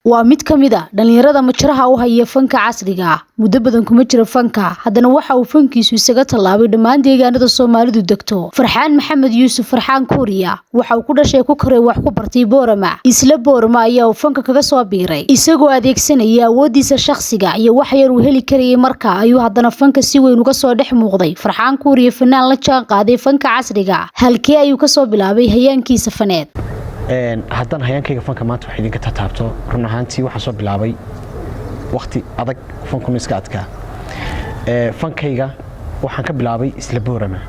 Waa mid ka mid ah dhalinyarada majraha u haya fanka casriga ah. Muddo badan kuma jiro fanka, haddana waxa uu fankiisu isaga tallaabay dhammaan deegaanada Soomaalidu degto. Farxaan Maxamed Yuusuf Farxaan Kuuriya waxa uu ku dhashay, ku koray, wax ku bartay Boorama. Isla Boorama ayaa uu fanka kaga soo biiray, isagoo adeegsanaya awoodiisa shakhsiga iyo wax yar uu heli karayay markaa ayuu haddana fanka si weyn uga soo dhex muuqday. Farxaan Kuuriya, fanaan la jaan qaaday fanka casriga, halkee ayuu kasoo bilaabay hayaankiisa faneed? Haddaan hayaankayga fanka maanta wax idinka tataabto, run ahaantii waxaan soo bilaabay wakhti adag, fankuna iska adkaa. Fankayga waxaan ka bilaabay isla Boorama.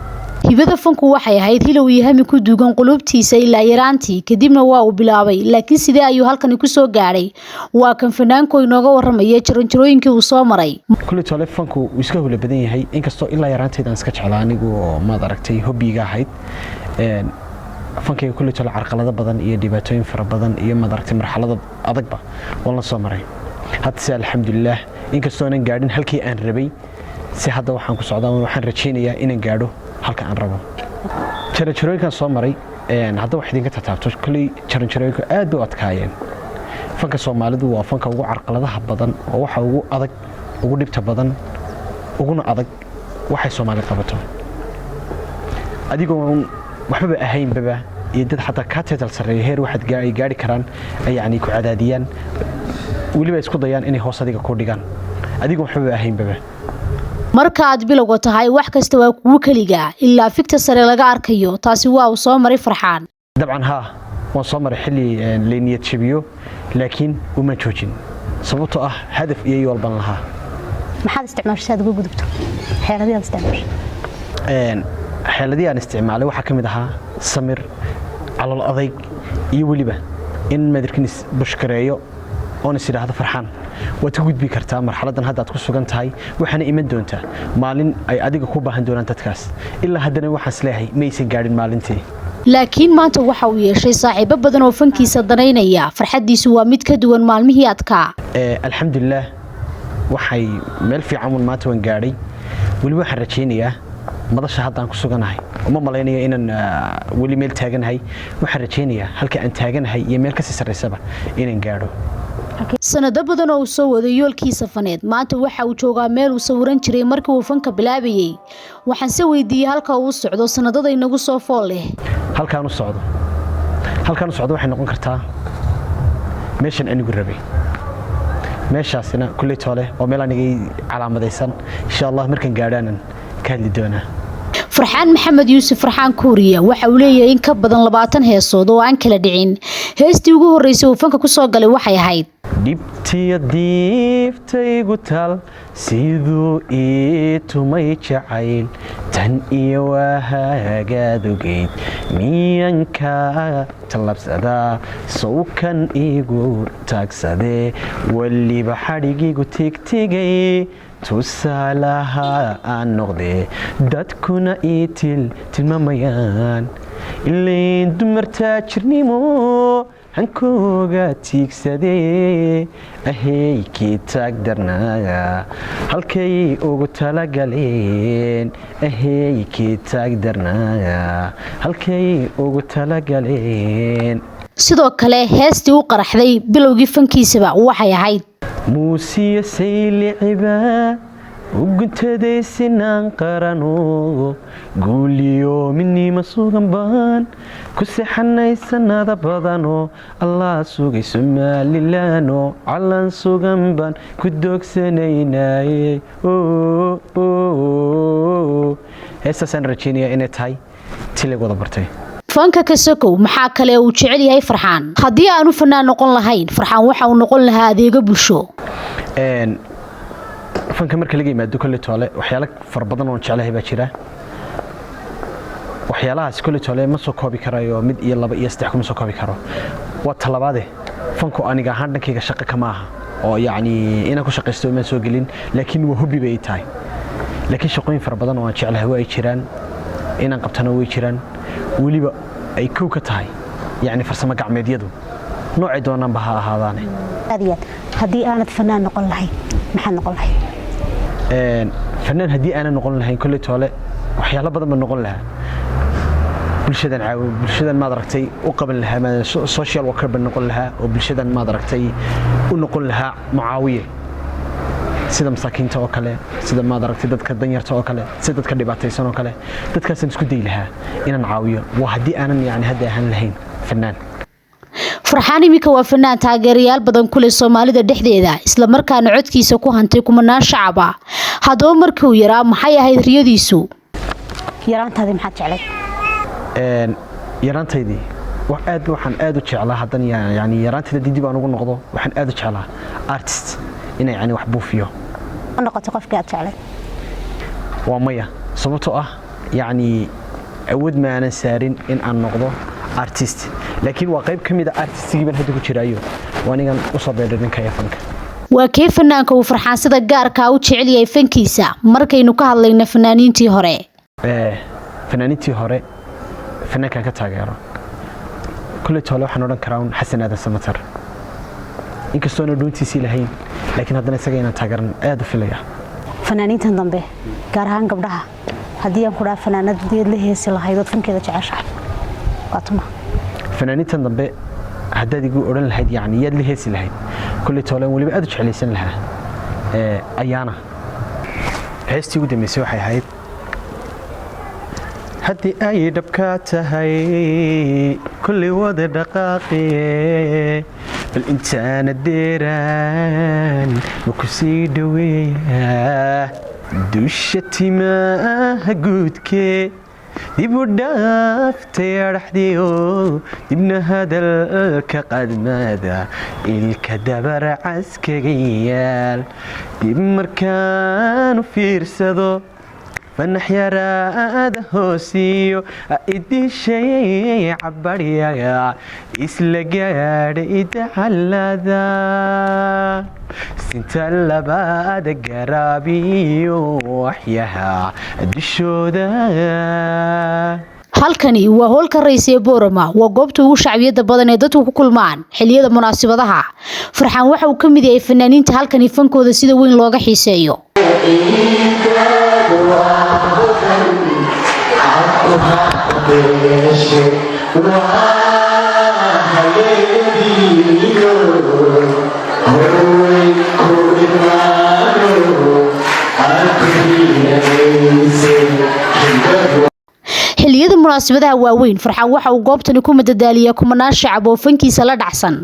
Hibada fanku waxay ahayd hilow iyo hami ku duugan qulubtiisa ilaa yaraantii, kadibna waa uu bilaabay. Laakiin sidee ayuu halkani ku soo gaadhay? Waa kan fanaanku inooga waramaya jaranjarooyinkii uu soo maray. Kulli tole fanku wuu iska howla badan yahay, inkastoo ilaa yaraantayda aan iska jeclaa anigu oo maad aragtay hobbiga ahayd fankayga. Kulli tole carqalado badan iyo dhibaatooyin fara badan iyo maad aragtay marxalado adagba waan la soo maray. Haddase alxamdulilaah, inkastoo aanan gaadhin halkii aan rabay, si hadda waxaan ku socdaa, waxaan rajaynayaa inaan gaadho halka aan rabo. Jaranjarooyinkaan soo maray hadda wax idinka tataabto, kolley jaranjarooyinku aad bay u adkaayeen. Fanka Soomaalidu waa fanka ugu carqaladaha badan oo waxa ugu adag, ugu dhibta badan, uguna adag waxay Soomaali qabato. Adigoon waxbaba ahaynbaba iyo dad xataa kaa title sarreeya heer waxaad ay gaari karaan ay yacni ku cadaadiyaan, weliba isku dayaan inay hoos adiga ku dhigaan, adigoon waxbaba ahaynbaba. Marka aad bilowga tahay, wax kasta waa kugu keliga ilaa figta sare laga arkayo. Taasi waa uu soo maray Farxaan. Dabcan haa, waan soo maray xilli lay niyad jabiyo, laakiin uma joojin, sababtoo ah hadaf iyo yool baan lahaa. Maxaad isticmaashay si aad uga gudubto? Xeeladii aad isticmaashay? Xeeladii aan isticmaalay waxaa ka mid ahaa samir, calool adayg iyo weliba in madarkin bushkareeyo oon is idhaahdo, "Farxaan, waad ka gudbi kartaa marxaladan hadda aad ku sugan tahay, waxaana iman doontaa maalin ay adiga ku baahan doonaan dadkaas." Ilaa haddana waxaan isleeyahay maysan gaadhin maalintii. Laakiin maanta waxa uu yeeshay saaxiibo badan oo fankiisa danaynaya. Farxaddiisu waa mid ka duwan maalmihii adkaa. Alxamdulilaah, waxay meel fiican un maanta waan gaadhay. Weli waxaan rajaynayaa madasha hadda aan ku suganahay, uma malaynaya inaan weli meel taaganahay. Waxaan rajaynayaa halka aan taaganahay iyo meel kasii sarraysaba inaan gaadho. Sanado badan oo uu soo waday yoolkiisa faneed, maanta waxa uu joogaa meel uu sawiran jiray markii uu fanka bilaabayey. Waxaan se weydiiyey halka uu socdo sanadada inagu soo fool leh. Halkaan u socdo waxay noqon kartaa meeshan anigu rabay. Meeshaasina kulley toole waa meel anigay calaamadaysan. Insha Allah markaan gaadhaanan ka hadli doonaa. Farxaan Maxamed Yuusuf Farxaan Kuuriya waxa uu leeyahay in ka badan 20 heesood oo aan kala dhicin. Heestii ugu horreysay uu fanka ku soo galay waxay ahayd Dhibtiyo diiftaygu tal siduu ii tumay jacayl, tan iyo waahagaad ogeyd, miyanka tallabsadaa sawkan iigu taagsadee, weliba xadhigiigu tigtigay, tusaalaha aan noqdee, dadkuna ii tilmaamayaan, ilayn dumartaa jirnimo hankooga tiigsadee, ahey kii taag darnaa halkay ugu talagaleen, ahey kii taag darnaa halkay ugu talagaleen. Sidoo kale heestii u qaraxday bilowgii fankiisaba waxay ahayd Muusiyo sayliciba u guntaday sinaan qarano, guuliyo midnima sugan baan ku seexanay sanada badano, Allah sugay Somalilaano, calan sugan baan ku doogsanaynaye. Heestaasaan rajeynaya inay tahay ti lag wada bartay. Fanka ka sokow, maxaa kale uu jecel yahay Farxaan? Haddii aanu fanaan noqon lahayn, Farxaan waxa uu noqon lahaa adeego bulsho. Fanka marka laga yimaado, kolley toole waxyaalo fara badan oon jeclahay baa jira. Waxyaalahaas kolley toole ma soo koobi karayo, mid iyo laba iyo saddex kuma soo koobi karo. Waa talabaade, fanku aniga ahaan dhankayga shaqo kama aha, oo yacni inaan ku shaqaysto imaan soo gelin, laakiin waa hobby bay tahay. Laakiin shaqooyin fara badan oo aan jeclahay waa ay jiraan, inaan qabtana way jiraan, weliba ay kow ka tahay yacni farsamo gacmeedyadu noocay doonaanba ha ahaadaane. Aad iyo aad. Haddii aanad fanaan noqon lahayn, maxaad noqon lahayd? Fanaan haddii aanan noqon lahayn, kolley toole waxyaalo badan baan noqon lahaa. Bulshadan caawi, bulshadan maad aragtay u qaban lahaa, social worker ban noqon lahaa oo bulshadan maad aragtay u noqon lahaa mucaawiye, sida masaakiinta oo kale, sida maad aragtay dadka danyarta oo kale, sida dadka dhibaataysan oo kale. Dadkaasaan isku dayi lahaa inaan caawiyo, waa haddii aanan yani hadda ahaan lahayn fanaan. Farxaan iminka waa fanaan taageerayaal badan ku leh Soomaalida dhexdeeda, islamarkaana codkiisa ku hantay kumanaan shacab ah. Haddaba markii uu yaraa, maxay ahayd riyadiisu? Yaraantaadii maxaad jeclay? Yaraantaydii aad waxaan aad u jeclaa haddan yani yaraantayda dib aan ugu noqdo, waxaan aad u jeclaa artist, inay yani wax buufiyo. Ma noqotay qofkii aad jeclay? Waa maya, sababtoo ah yacni awood ma aanan saarin in aan noqdo artist, laakiin waa qayb ka mid a artistigii baan hadda ku jiraayo, waa anigan usoo beedhay dhanka fanka. Waa kee fanaanka uu Farxaan sida gaarkaa u jecel yahay fankiisa markaynu ka hadlayno fanaaniintii hore? Fanaaniintii hore fanaankan ka taageero kulley toole waxaan odhan karaa un Xasan Aadan Samatar, inkastoona dhuuntiisii lahayn, laakiin haddana isaga inaan taageeran aad u filaya. Fanaaniintan dambe, gaar ahaan gabdhaha, haddii aan ku dhaha fanaanadeed la heesi lahayd ood fankeeda jeceshahay, waa tuma? Fanaaniintan dambe haddaad igu odhan lahayd yani yaad la heesi lahayd, kulley toole weliba aad u jeclaysan lahaa Ayaana. Heestii ugu dambeysay waxay ahayd "Haddii ay dhabka tahay kulley wada dhaqaaqiye, bal intaana deeraan ma ku sii dhoweeyaa, dusha timaha guudkee dib u dhaaftay adhaxdiyo, dibna hadalka qadmada, ilka dabar caskaga yaal, dib markaanu fiirsado fanax yaraada hoosiyo, idishay cabaryaga isla gaadha idacalada, sinta labaada garaabiyo waxyaha dushooda." Halkani waa hoolka rays ee Boorama. Waa goobta ugu shacbiyada badan ee dadku ku kulmaan xilliyada munaasabadaha. Farxaan waxa uu ka mid yahay fanaaniinta halkani fankooda sida weyn looga xiiseeyo. Xilliyada munaasabadaha waaweyn, Farxaan waxa uu goobtani ku madadaaliyaa kumanaan shacab oo fankiisa la dhacsan.